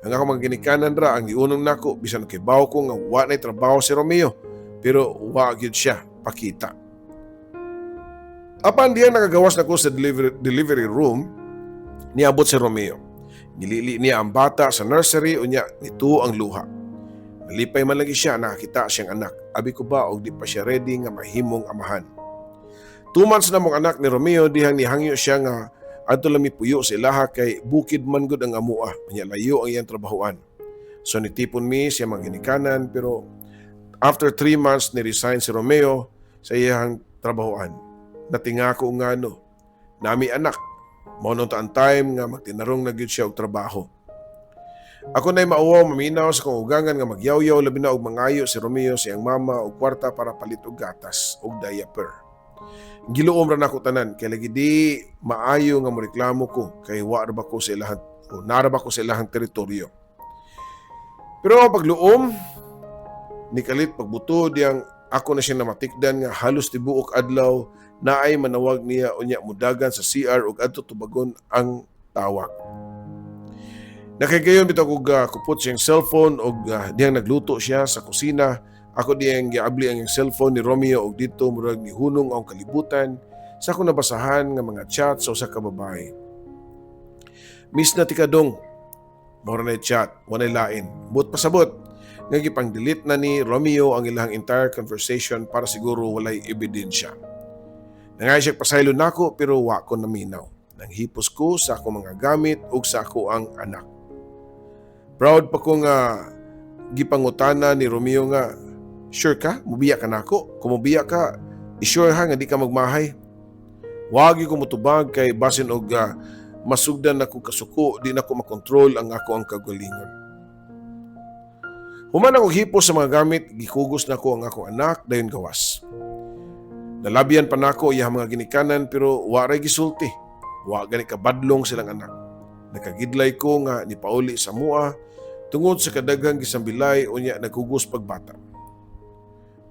Ang ako mga ginikanan ra ang giunong nako bisan kay bawo ko nga wa nay trabaho si Romeo, pero wa gyud siya pakita. Apan diyan nakagawas na ko sa delivery room, niabot si Romeo. Nilili niya ang bata sa nursery, unya nito ang luha. Nalipay man lagi siya nakakita siyang anak. Abi ko ba og di pa siya ready nga mahimong amahan. 2 months na mong anak ni Romeo dihang nihangyo siya nga adto lang mipuyo sa ilaha kay bukid man gud ang amua, unya layo ang iyang trabahoan. So nitipon mi siya mga ginikanan, pero after 3 months ni resign si Romeo sa iyang trabahoan. Natinga ko nga no, nami anak, mao nung ang time nga magtinarong na gyud siya og trabaho. Ako na'y mauwaw maminaw sa kong ugangan nga magyawyaw, labi na og mangayo si Romeo sa iyang mama og kwarta para palit og gatas og diaper. Giluom ra nako tanan kay lagi di maayo nga moreklamo ko kay wa ra ba ko sa ilahang o nara ba ko sa ilahang teritoryo. Pero ang pagluom ni kalit pagbuto diyang ako na siya namatikdan nga halos tibuok adlaw naay manawag niya, unya mudagan sa CR ug adto tubagon ang tawag. Nakagayon bitaw kog kupot siyang cellphone og diyang nagluto siya sa kusina, ako diyang giabli ang iyang cellphone ni Romeo og dito murag nihunong ang kalibutan sa akong nabasahan nga mga chat sa usa ka babae. "Miss na tika dong." Mao ra na chat, walay lain. But pasabot nga gipang-delete na ni Romeo ang ilang entire conversation para siguro walay ebidensya. Nangay siya pasaylo nako pero wa ko naminaw. Nanghipos ko sa akong mga gamit ug sa ako ang anak. Proud pa ko nga gipangutana ni Romeo nga, "Sure ka? Mubiya ka nako? Kung mubiya ka, i-sure ha nga di ka magmahay." Wagi ko mutubag kay basin og masugdan nako kasuko, di nako makontrol ang ako ang kagalingon. Human ako hipos sa mga gamit, gikugos nako ang akong anak, dayon gawas. Nalabyan pa nako iyang mga ginikanan pero wa ray gisulti. Wa gani kabadlong silang anak. Nakagidlay ko nga nipauli sa mua tungod sa kadaghang gisambilay, unya nagkugos pagbata.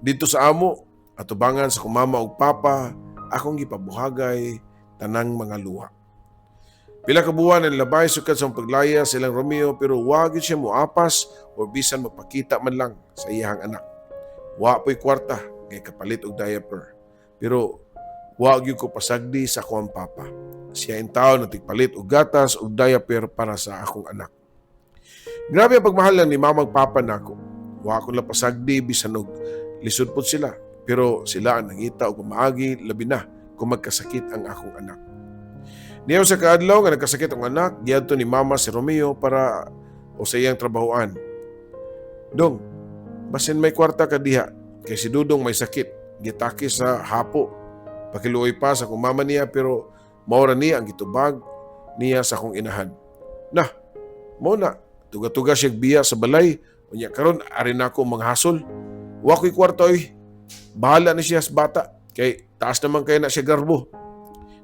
Dito sa amo, atubangan sa kumama og papa, akong gipabuhagay tanang mga luha. Pila ka buwan ang labay sukad sa paglaya silang Romeo pero wa gyud siya moapas o bisan magpakita man lang sa iyang anak. Wa po'y kwarta kay kapalit og diaper. Pero wa gyud ko pasagdi sa akong papa. Siya intaw na tigpalit og gatas og diaper para sa akong anak. Grabe ang pagmahal lang ni mamang papa nako. Wa ko lang pasagdi bisan og lisod pod sila. Pero sila ang nangita og pamaagi, labi na kung magkasakit ang akong anak. Niya sa kaadlaw nga nagkasakit ang anak, giadto ni mama si Romeo para o sa iyang trabahoan. "Dong, basin may kwarta ka diha, kay si Dudong may sakit, gitake sa hapo." Pakiluoy pa sa akong mama niya pero maura niya ang gitubag niya sa akong inahan. "Na, mao na, tuga-tuga siya biya sa balay, unya karon ari na ako mga hasol. Wa ko'y kwarta oy. Bahala na siya sa bata, kay taas naman kay na siya garbo."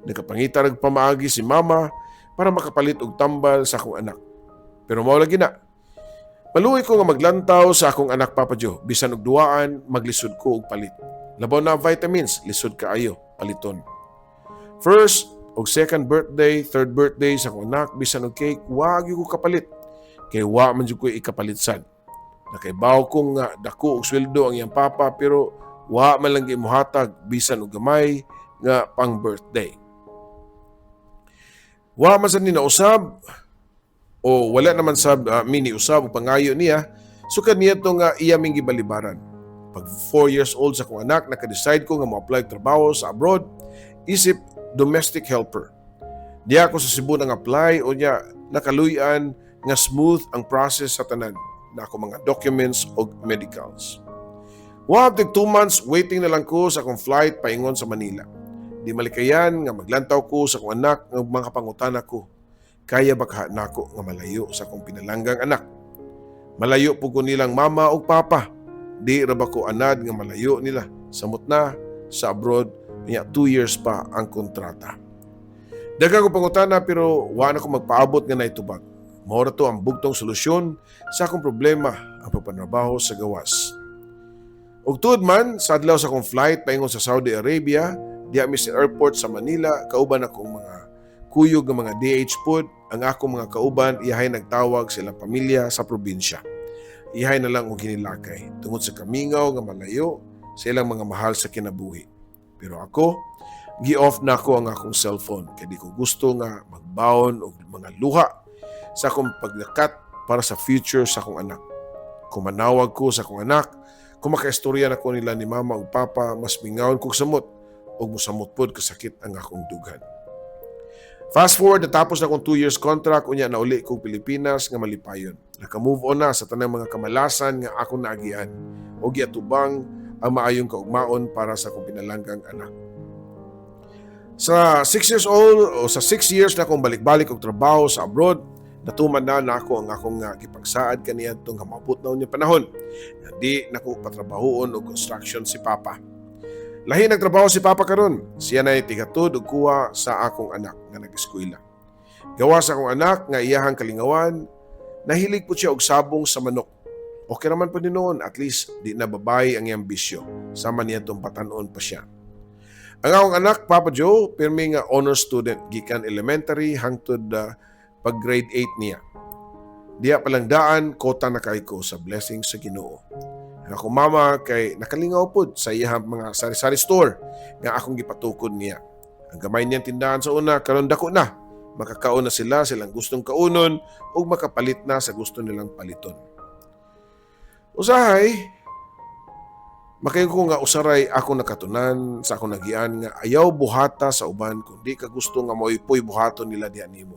Nakapangita rag pamaagi si mama para makapalit og tambal sa akong anak. Pero mao lagi na. Maluoy ko nga maglantaw sa akong anak, Papa Joe. Bisan og duwaan, maglisod ko og palit. Labaw na ang vitamins, lisod kaayo paliton. First og second birthday, third birthday sa akong anak, bisan og cake, wa gyud ko kapalit. Kay wa man jud ko ikapalit sad. Nakaibaw ko nga dako og sweldo ang iyang papa pero wa man lang gimuhatag bisan og gamay nga pang birthday. Wa man sad ni nausab o wala naman sab mini usab og pangayo niya sukad niya to nga iya ming gibalibaran. Pag 4 years old sa akong anak, naka-decide ko nga mo-apply og trabaho sa abroad isip domestic helper. Diya ako sa Cebu nang apply, unya nakaluyan nga smooth ang process sa tanan na ako mga documents og medicals. Wa tig 2 months, waiting na lang ko sa akong flight paingon sa Manila. Di malikayan nga maglantaw ko sa akong anak nga mga pangutana ko. Kaya ba kaha nako nga malayo sa akong pinalanggang anak? Malayo po ko nilang mama ug papa. Di ra ba ko anad nga malayo nila? Samot na sa abroad niya, 2 years pa ang kontrata. Daghang ko pangutana pero wa na ko magpaabot nga naitubag. Mao ra to ang bugtong solusyon sa akong problema, ang pagpanrabaho sa gawas. Ug tuod man, sa adlaw sa akong flight paingon sa Saudi Arabia, diha mi sa airport sa Manila, kauban akong mga Kuyog nga mga DH pod, ang akong mga kauban iyahay nagtawag sa ilang pamilya sa probinsya. Iyahay na lang og hinilakay tungod sa kamingaw nga malayo sa ilang mga mahal sa kinabuhi. Pero ako, gi-off na ko ang akong cellphone kay di ko gusto nga magbaon og mga luha sa akong paglakat para sa future sa akong anak. Kung manawag ko sa akong anak, kung makaistorya na ko nila ni mama ug papa, mas mingawon kog samot ug mosamot pod kasakit ang akong dughan. Fast forward, natapos na akong 2 years contract, unya na uli kog Pilipinas nga malipayon. Naka-move on na sa tanang mga kamalasan nga akong naagian o giatubang ang maayong kaugmaon para sa akong pinalanggang anak. Sa 6 years old o sa 6 years na akong balik-balik og trabaho sa abroad, natuman na nako ang akong nga gipagsaad kaniadtong nga maabot na unya panahon. Nga di nako patrabahoon og construction si Papa. Lahi nagtrabaho si Papa karon. Siya na'y tigatod og kuha sa akong anak nga nag-eskwela. Gawa sa akong anak nga iyahang kalingawan, nahilig po siya og sabong sa manok. Okay raman po ni noon, at least di na babay ang iyang bisyo. Sama niya itong batanon pa siya. Ang akong anak, Papa Joe, pirmi nga honor student gikan elementary hangtod pag grade 8 niya. Diya palang daan, kota na kay ko sa blessing sa Ginoo. Ang akong mama kay nakalingaw pod sa iyang mga sari-sari store nga akong gipatukod niya. Ang gamay niyang tindahan sa una karon dako na. Makakaon na sila silang gustong kaunon ug makapalit na sa gusto nilang paliton. Usahay, makayo ko nga usaray ako nakatunan sa akong nagian nga ayaw buhata sa uban kung di ka gusto nga moipoy buhaton nila diha nimo.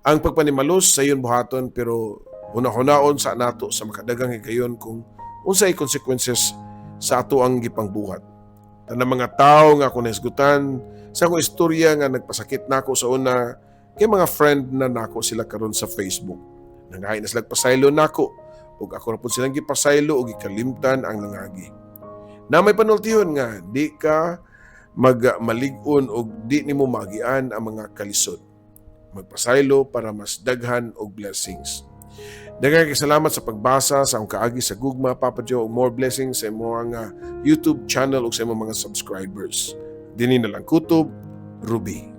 Ang pagpanimalos sa iyon buhaton, pero hunahunahon sa nato sa makadagang higayon kung unsay consequences sa ato ang gipangbuhat. Tanang mga tao nga ako nahisgutan sa akong istorya nga nagpasakit nako sa una kay mga friend na nako sila karon sa Facebook. Nangahi na sila pasaylo nako ug ako ra pud silang gipasaylo ug gikalimtan ang nangagi. Na may panultihon nga di ka magmalig-on og di nimo maagian ang mga kalisod. Magpasaylo para mas daghan og blessings. Daghang salamat sa pagbasa sa akong kaagi sa gugma, Papa Joe, ug more blessings sa imong YouTube channel ug sa imong mga subscribers. Dini na lang kutob, Ruby.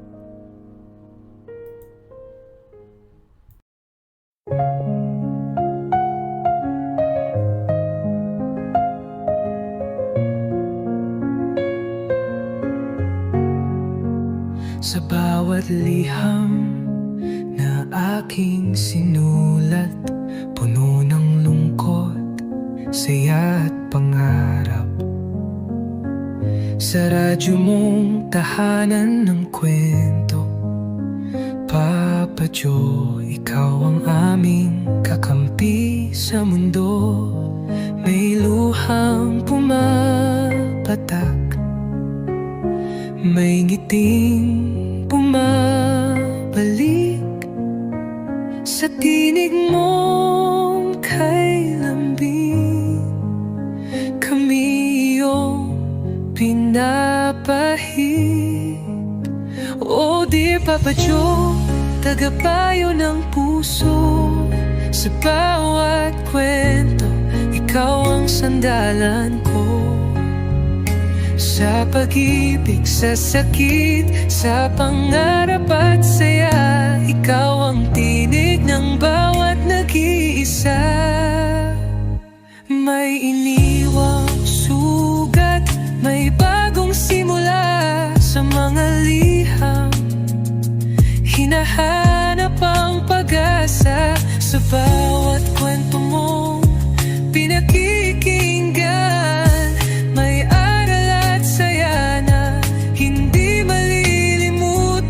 Sa bawat liham na aking sinulat, puno ng lungkot, saya at pangarap. Sa radyo mong tahanan ng kwento, Papa Joe, ikaw ang aming kakampi sa mundo. May luhang pumapatak, may ngiting bumabalik sa tinig mong kay lambing. Kami iyong pinapahid. Oh dear Papa Joe, tagapayo ng puso. Sa bawat kwento, ikaw ang sandalan ko. Sa pag-ibig, sa sakit, sa pangarap at saya, ikaw ang tinig ng bawat nag-iisa. May iniwang sugat, may bagong simula. Sa mga liham, hinahanap ang pag-asa. Sa bawat kwento mong pinakikinggan, may aral at saya na hindi malilimutan.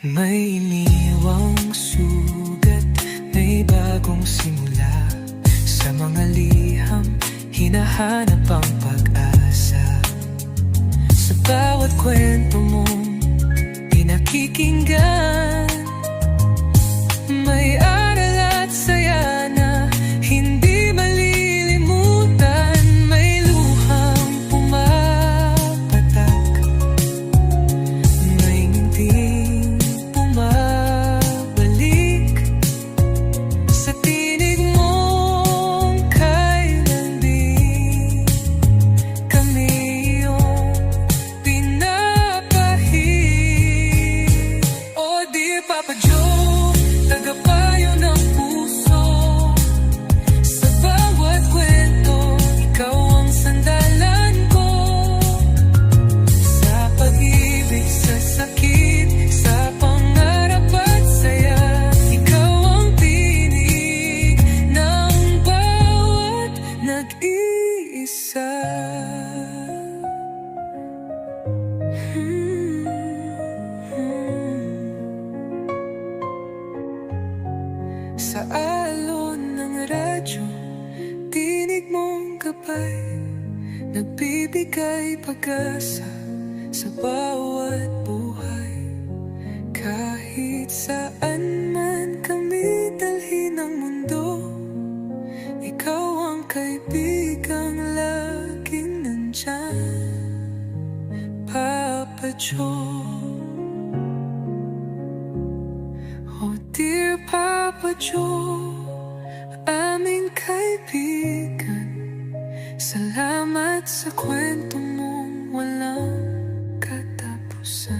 May iniwang sugat, may bagong simula. Sa mga liham, hinahanap ang pag-asa. Sa bawat kwento mong pinakikinggan, may aral at saya na hindi malilimutan. May luhang pumapatak, may ngiting bumabalik sa tinig. Sa alon ng radyo, tinig mong gabay, nagbibigay pag-asa sa bawat buhay. Kahit saan man kami dalhin ng mundo, ikaw ang kaibigang laging nandyan, Papa Joe. Oh dear Papa Joe, aming kaibigan, salamat sa kwento mong walang katapusan.